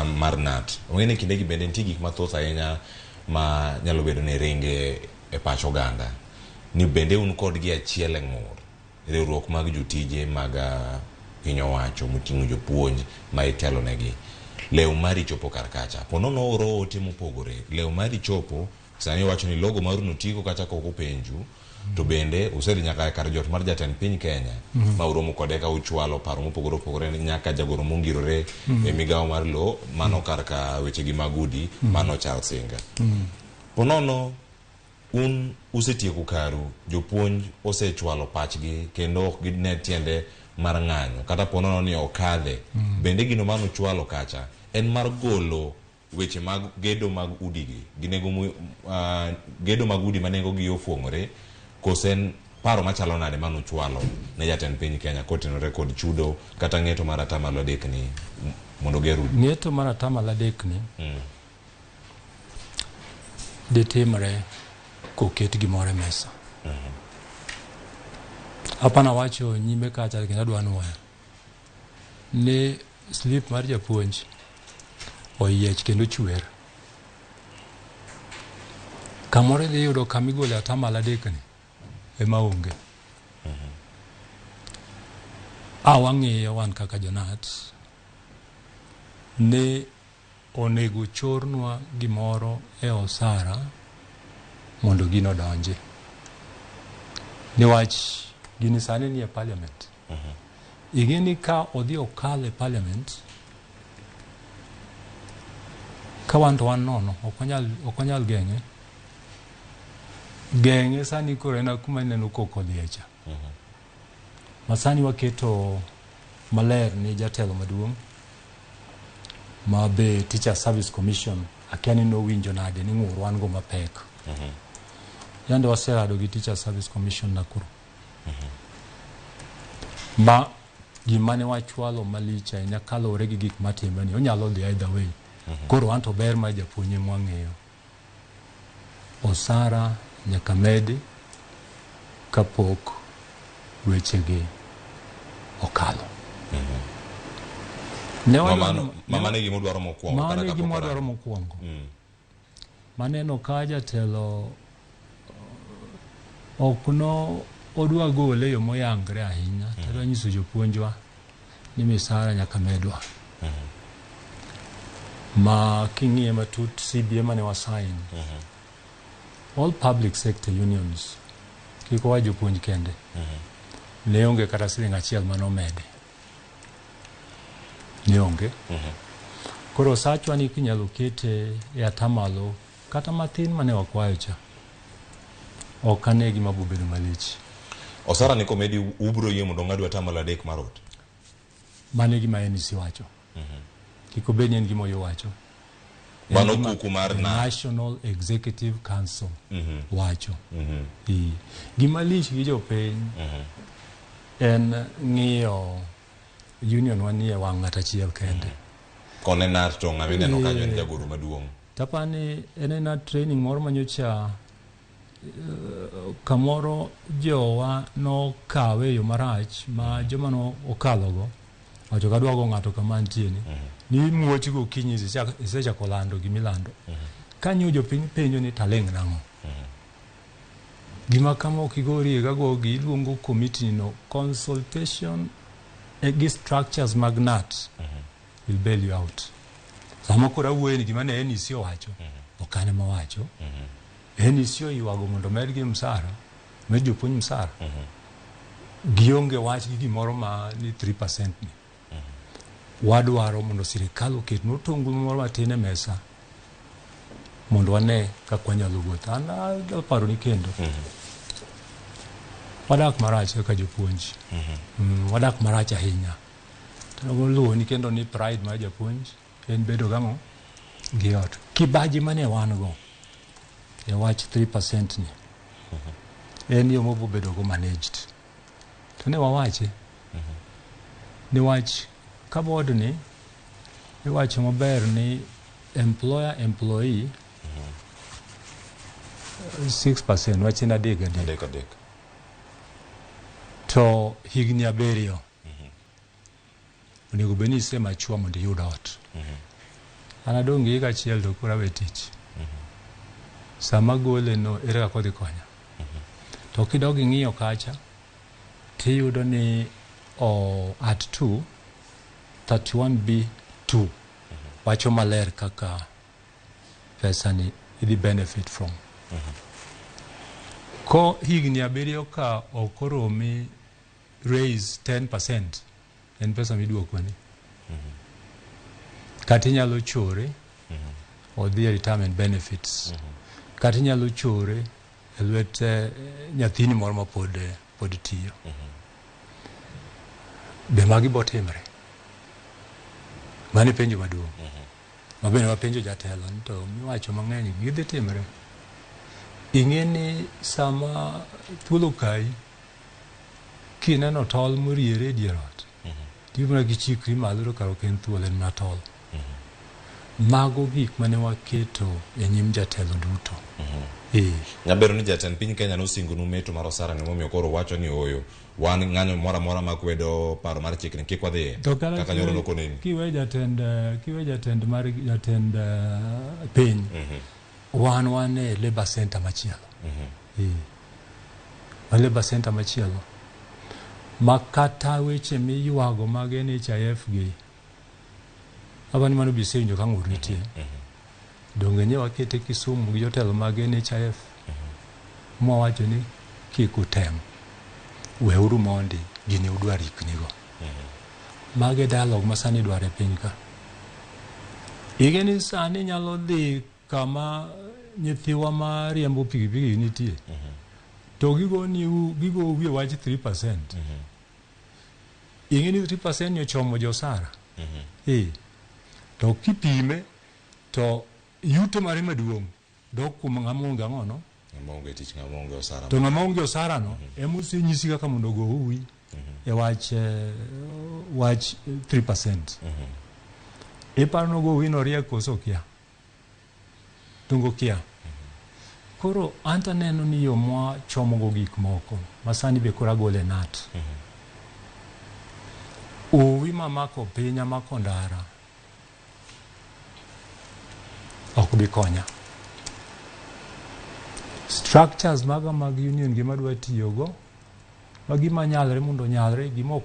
mar KNUT. Ong'e ni kindegi bende nitie gik mathoth ahinya ma nyalo bedo ni ringe e pach oganda. Ni bende un kodgi achiel e ng'ur. Riwruok mag jotije mag piny owacho moting'o jopuonj ma itelo negi. Lew mari chopo kar kacha. Po nono oro ote mopogore. Lew mari chopo, sani owacho ni logo maru no tiko kacha kok openju. To bende usedhi nyaka e kar jot mar jatend piny Kenya ma uromo kode ka uchwalo paro mopogore opogore nyaka jagoro mongirore e migawo mar lowo mano kar ka wechegi mag udi mano Charles Inga. Po nono un usetieko karu, jopuonj osechwalo pachgi kendo ok gine tiende mar ng'anyo kata po nono ni okadhe. Bende gino mane uchwalo kacha en mar golo weche mag gedo mag udigi gi nengo gedo mag udi ma nengo gi ofuong'ore kose en paro machalo nade mane uchwalo ne jatend piny Kenya kotenore kod chudo kata ng'eto mar atamalo adek ni mondo oger udi. Ng'eto mar atamalo adek ni ditimre koket gimoro e mesa. Hapana wacho nyime kacha kendo adwa nuoyo ni slip mar japuonj oyiech kendo chwer. Kamoro idhi yudo kama igole atamalo adek ni ema onge. A wang'iyo wan kaka jo-KNUT ni onego chornwa gimoro e osara mondo gino odonji. Niwach gini sani nie parliament. Ing'e ni ka odhi okal e parliament, ka wan to wan nono, ok wanyal geng'e. Geng'e sani koro en kuma ineno koko odhiye cha. Ma sani waketo maler ni jatelo maduong' ma be Teacher Service Commission akia ni nowinjo nade ni ng'ur wan go mapek. Yande waserado gi Teacher Service Commission Nakuru. Ma gima ne wachwalo malich ahinya kaluwore gi gik matimre ni onyalo dhi either way. Koro wan to ber mar japuonj ema wang'eyo. Osara nyaka medi kapok wechegi okalo. Ne wadwaro Mano e gima udwaro mokwongo. Mano e gima wadwaro mokwongo. Maneno ka jatelo ok no odwa gole e yo moyangre ahinya. Tadwa nyiso jopuonjwa ni misara nyaka medwa. Ma king'iye matut CBA mane wasign. All public sector unions kik owach jopuonj kende. Ne onge kata siling achiel mane omedi. Ne onge. Koro osachwa ni kinyalo kete e atamalo kata mathin mane wakwayo cha. Ok ane gima bobedo malich. Osara ni komedi ubro yie mondo ong'adu atamalo adek mar ot. Mano e gima NEC wacho. Kik obed ni en gima Oyoo wacho. Mano kuku mar National Executive Council wacho. Gima lich gi jopiny en ng'iyo union wa nie wang' ng'at achiel kende. Kone KNUT to ng'ama ineno kanyo en jagoro maduong'. Tapani en ena training moro manyocha kamoro jowa nokawe e yo marach ma joma no okalogo wacho kadwa go ng'ato kama nitie ni ni muoch gokinyi isechako lando gimilando. Kanyo jopiny penjo ni taling' nang'o? Gima kama ok igorie gagogi iluongo committee no consultation gi structures mag KNUT will bail you out. Sama koro awuoye ni gima ne NEC owacho, ok an ema owacho. NEC oywago mondo omedgi msara, omed jopuonj msara. Gionge wach gi gimoro ma ni 3% ni. Wadwaro mondo sirikal oketnwa otungu moro matin e mesa mondo wane kaka wanyalo wuotho. An aparo ni kendo wadak marach kaka jopuonj. Wadak marach ahinya. To luwo ni kendo ni pride mar japuonj en bedo gang'o gi ot. Kibaji mane wan go e wach 3% ni en yo mobo bedo go managed. To ne wawache ni wach ka board ni iwacho maber ni employer employee 6% wach en adek adek. Adek adek. To higni 7 onego bed ni ise mature mondo iyud ot. An adong' gi higa achiel to koro awe tich. Sama gole no ere kaka odhi konya? To kidok ing'iyo kacha, tiyudo ni o at 2 31B 2 wacho maler kaka pesa ni idhi benefit from. Ko higni 7 ka ok oromi raise 10%, en pesa miduokoni. Kata inyalo chore odhi e retirement benefits. Kata inyalo chore e lwet nyathini moro ma pod tiyo. Be magi botimre? Mano e penjo maduong'. Ma bende wapenjo jatelo ni to miwacho mang'eny gidhi timre. Ing'e ni sama thuolo kayi, kineno tol moriere e dier ot, tibiro gichikri malo to kara ok en thuol, en mana tol. Mago gik mane waketo e nyim jatelo duto. Nyabedo ni jatend piny Kenya nosingonu meto mar osara ni momiyo koro wacho ni ooyo wan ng'anyo moro amora makwedo paro mar chikni kik wadhiye kaka nyoro nokoneni. Kiwe jatend mar jatend piny, wan e labor center machielo. Wan labor center machielo ma kata weche miywago mag NHIF gi apani mano bisewinjo ka ng'ur nitie. Donge ne wakete Kisumu gi jotelo mag NHIF mwawacho ni kik utem, weuru mondi gini udwa riknigo. Mago e dialogue ma sani idwaro e piny ka. Ing'e ni sani nyalo dhi kama nyithiwa ma riembo pikipiki nitie to gigo wiye wach 3%. Ing'e ni 3% ni ochomo josara. To kipime to yuto mare maduong' dok kuom ng'ama onge ang'ono? Ng'ama onge tich, ng'ama onge osara. To ng'ama onge osara no ema osenyisi kaka mondo ogo uwi e wach 3%. Iparo nogo uwi no riek koso okia? Donge okia? Koro an to aneno ni yo mwachomogo gik moko ma sani be koro agole nat. Uwi mamako piny amako ndara ok bi konya. Structures maga mag union gima adwa tiyogo, ma gima nyalre mondo onyalre, gima ok